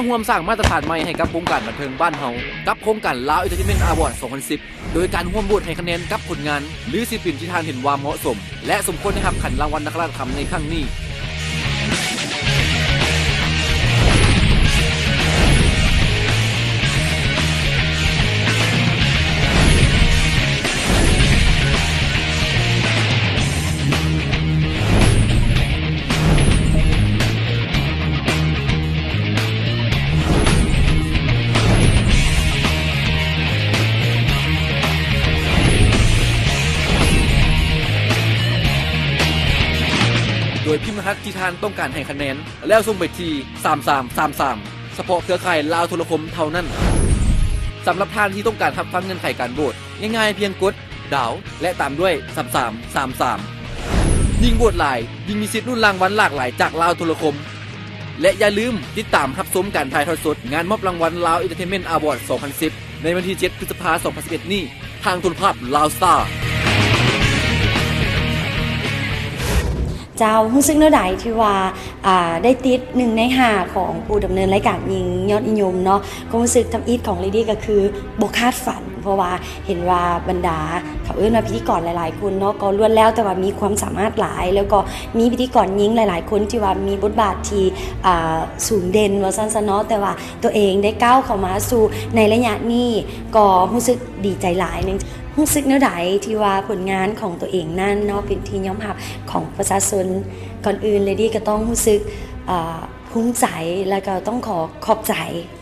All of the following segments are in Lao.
ຮ່ວມສ້າງມາດຕະຖານໃໝ່ໃຫ້ກັບວົງການບັນເທີງບ້ານເຮົາ ກັບໂຄງການ Lao Entertainment Award ສອງພັນສິບ ໂດຍການຮ່ວມໂຫວດໃຫ້ຄະແນນກັບຜົນງານ ຫຼື ສິລະປິນທີ່ທ່ານເຫັນວ່າເໝາະສົມ ແລະ ສົມຄວນໄດ້ຮັບຂັນລາງວັນນາຄະລາດຄຳໃນຄັ້ງນີ້. ໂດຍພິມລະຫັດທີ່ທ່ານຕ້ອງການໃຫ້ຄະແນນ ແລ້ວສົ່ງໄປທີ່ ສາມສາມສາມສາມ ສະເພາະເຄືອຂ່າຍລາວໂທລະຄົມເທົ່ານັ້ນ. ສຳລັບທ່ານທີ່ຕ້ອງການຮັບຟັງເງື່ອນໄຂການໂຫວດ, ງ່າຍໆ ພຽງກົດ ດາວ ແລະ ຕາມດ້ວຍ ສາມສາມສາມສາມ. ຍິ່ງໂຫວດຫຼາຍ, ຍິ່ງມີສິດລຸ້ນລາງວັນຫຼາກຫຼາຍຈາກລາວໂທລະຄົມ. ແລະ ຢ່າລືມຕິດຕາມຮັບຊົມການຖ່າຍທອດສົດງານມອບລາງວັນ Lao Entertainment Award ສອງພັນສິບ ໃນວັນທີ ເຈັດ ພຶດສະພາ ສອງພັນສິບເອັດ ນີ້ ທາງໂທລະພາບ Lao Star. ເຈົ້າ ຮູ້ສຶກແນວໃດທີ່ວ່າ ອ່າ ໄດ້ຕິດໜຶ່ງໃນຫ້າຂອງຜູ້ດຳເນີນລາຍການຍິງຍອດນິຍົມເນາະ? ຄວາມຮູ້ສຶກທຳອິດຂອງເລດີ້ກໍຄືບໍ່ຄາດຝັນ ເພາະວ່າເຫັນວ່າບັນດາ ເຂົາເອີ້ນວ່າພິທີກອນຫຼາຍໆຄົນເນາະ ກໍລ້ວນແລ້ວແຕ່ວ່າມີຄວາມສາມາດຫຼາຍ ແລ້ວກໍມີພິທີກອນຍິງຫຼາຍໆຄົນທີ່ວ່າມີບົດບາດທີ່ ອ່າ ສູງເດັ່ນວ່າຊັ້ນຊະເນາະ ແຕ່ວ່າຕົວເອງໄດ້ກ້າວເຂົ້າມາສູ່ໃນໄລຍະນີ້ ກໍຮູ້ສຶກດີໃຈຫຼາຍໜຶ່ງ. ຮູ້ສຶກແນວໃດທີ່ວ່າຜົນງານຂອງຕົວເອງນັ້ນເນາະ ເປັນທີ່ຍອມຮັບຂອງປະຊາຊົນ? ກ່ອນອື່ນເລດີ້ກໍຕ້ອງຮູ້ສຶກ ອ່າ ພູມໃຈ ແລ້ວກໍຕ້ອງຂໍຂອບໃຈ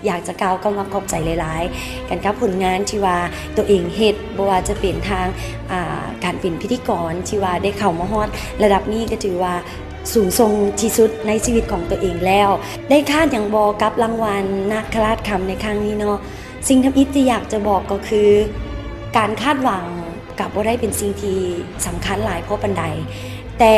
ຢາກຈະກ່າວຄຳວ່າຂອບໃຈຫຼາຍໆ ກັນກັບຜົນງານທີ່ວ່າຕົວເອງເຮັດ, ບໍ່ວ່າຈະເປັນທາງ ອ່າ ການເປັນພິທີກອນທີ່ວ່າໄດ້ເຂົ້າມາຮອດລະດັບນີ້ ກໍຖືວ່າສູງສົ່ງທີ່ສຸດໃນຊີວິດຂອງຕົວເອງແລ້ວ. ໄດ້ຄາດຫຍັງບໍ່ກັບລາງວັນນາຄະລາດຄຳໃນຄັ້ງນີ້ເນາະ? ສິ່ງທຳອິດທີ່ຢາກຈະບອກກໍຄື ການຄາດຫວັງ ກໍບໍ່ໄດ້ເປັນສິ່ງທີ່ສຳຄັນຫຼາຍພໍປານໃດ, ແຕ່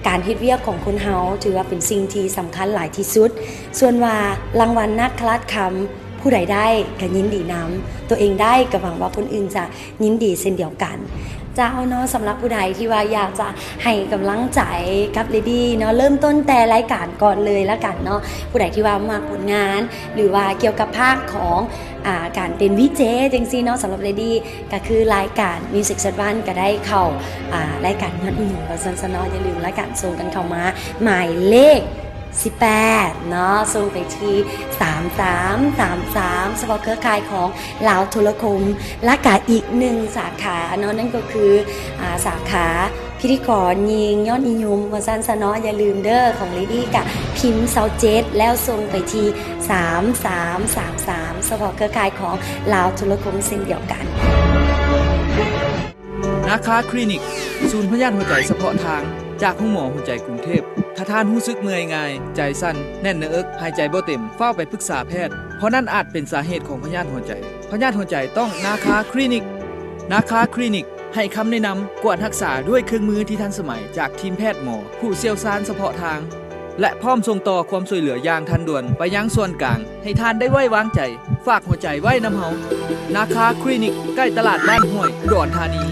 ການເຮັດວຽກຂອງຄົນເຮົາຖືວ່າເປັນສິ່ງທີ່ສຳຄັນຫຼາຍທີ່ສຸດ. ສ່ວນວ່າລາງວັນນາຄະລາດຄຳ ຜູ້ໃດໄດ້ກໍຍິນດີນຳ, ຕົວເອງໄດ້ກໍຫວັງວ່າຄົນອື່ນຈະຍິນດີເຊັ່ນດຽວກັນ. ເຈົ້າເນາະ, ສຳລັບຜູ້ໃດທີ່ວ່າຢາກຈະໃຫ້ກຳລັງໃຈກັບເລດີ້ເນາະ, ເລີ່ມຕົ້ນແຕ່ລາຍການກ່ອນເລີຍລະກັນເນາະ. ຜູ້ໃດທີ່ວ່າມັກຜົນງານ ຫຼືວ່າກ່ຽວກັບພາກຂອງ ອ່າ ການເປັນວີເຈຈັ່ງຊີ້ເນາະ, ສຳລັບເລດີ້ ກໍຄືລາຍການ Music Set One ກໍໄດ້ເຂົ້າ ອ່າ ລາຍການຍອດນິຍົມວ່າຊັ້ນຊະເນາະ. ຢ່າລືມລະກັນ ສົ່ງກັນເຂົ້າມາໝາຍເລກສິບແປດເນາະ, ສົ່ງໄປທີ່ ສາມສາມສາມສາມ ສະເພາະເຄືອຂ່າຍຂອງລາວໂທລະຄົມ. ລະກະອີກໜຶ່ງສາຂາເນາະ, ນັ້ນກໍຄື ອ່າ ສາຂາ ພິທີກອນຍິງຍອດນິຍົມວ່າຊັ້ນຊະເນາະ. ຢ່າລືມເດີ ຂອງເລດີ້ກະພິມຊາວເຈັດ ແລ້ວສົ່ງໄປທີ່ ສາມສາມສາມສາມ ສະເພາະເຄືອຂ່າຍຂອງລາວໂທລະຄົມເຊັ່ນດຽວກັນ. ນາຄາຄລີນິກ ສູນພະຍາດຫົວໃຈສະເພາະທາງ ຈາກໂຮງໝໍຫົວໃຈກຸງເທບ. ຖ້າທ່ານຮູ້ສຶກເມື່ອຍງ່າຍ, ໃຈສັ່ນ, ແໜ້ນໜ້າເອິກ, ຫາຍໃຈບໍ່ເຕັມ, ຟ້າວໄປປຶກສາແພດ, ເພາະນັ້ນອາດເປັນສາເຫດຂອງພະຍາດຫົວໃຈ. ພະຍາດຫົວໃຈຕ້ອງນາຄາຄລີນິກ. ນາຄາຄລີນິກ ໃຫ້ຄຳແນະນຳ, ກວດຮັກສາດ້ວຍເຄື່ອງມືທີ່ທັນສະໄໝຈາກທີມແພດໝໍ ຜູ້ຊ່ຽວຊານສະເພາະທາງ ແລະ ພ້ອມສົ່ງຕໍ່ຄວາມຊ່ວຍເຫຼືອຢ່າງທັນດ່ວນໄປຍັງສ່ວນກາງ ໃຫ້ທ່ານໄດ້ໄວ້ວາງໃຈ. ຝາກຫົວໃຈໄວ້ນຳເຮົາ. ນາຄາຄລີນິກ ໃກ້ຕະຫຼາດບ້ານຫ້ວຍ ອຸດອນທານີ.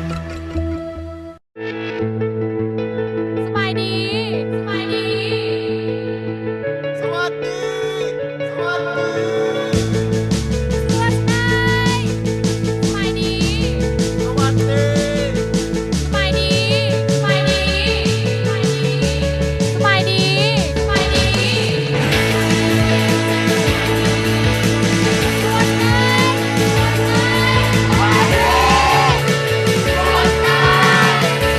ສະບາຍດີ ສະບາຍດີ ສະຫວັດດີ ສະຫວັດດີ ສະຫວັດດີ ສະບາຍດີ ສະຫວັດດີ ສະບາຍດີ ສະບາຍດີ ສະຫວັດດີ ສະບາຍດີ ສະຫວັດດີ ສະບາຍດີ ສະຫວັດດີ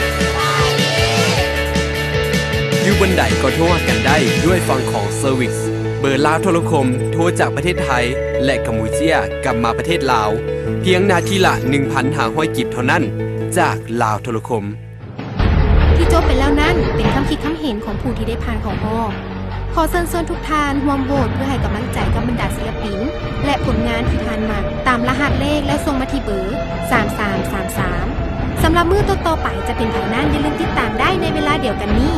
ສະຫວັດດີ. ຢູ່ບ່ອນໃດກໍໂທຫາກັນໄດ້ດ້ວຍຝັ່ງຂອງເຊີວິສ. ເບີລາວໂທລະຄົມ ໂທຈາກປະເທດໄທ ແລະ ກຳປູເຈຍ ກັບມາປະເທດລາວ ພຽງນາທີລະ ໜຶ່ງພັນຫ້າຮ້ອຍ ກີບເທົ່ານັ້ນ ຈາກລາວໂທລະຄົມ. ທີ່ຈົບໄປແລ້ວນັ້ນ ເປັນຄຳຄິດຄຳເຫັນຂອງຜູ້ທີ່ໄດ້ຜ່ານເຂົ້າຮອບ. ຂໍເຊີນຊວນທຸກທ່ານຮ່ວມໂຫວດເພື່ອໃຫ້ກຳລັງໃຈກັບບັນດາສິລະປິນ ແລະ ຜົນງານທີ່ທ່ານມັກ ຕາມລະຫັດເລກ ແລ້ວສົ່ງມາທີ່ເບີ ສາມສາມສາມສາມ. ສຳລັບມື້ຕໍ່ໆໄປຈະເປັນໃຜນັ້ນ ຢ່າລືມຕິດຕາມໄດ້ໃນເວລາດຽວກັນນີ້.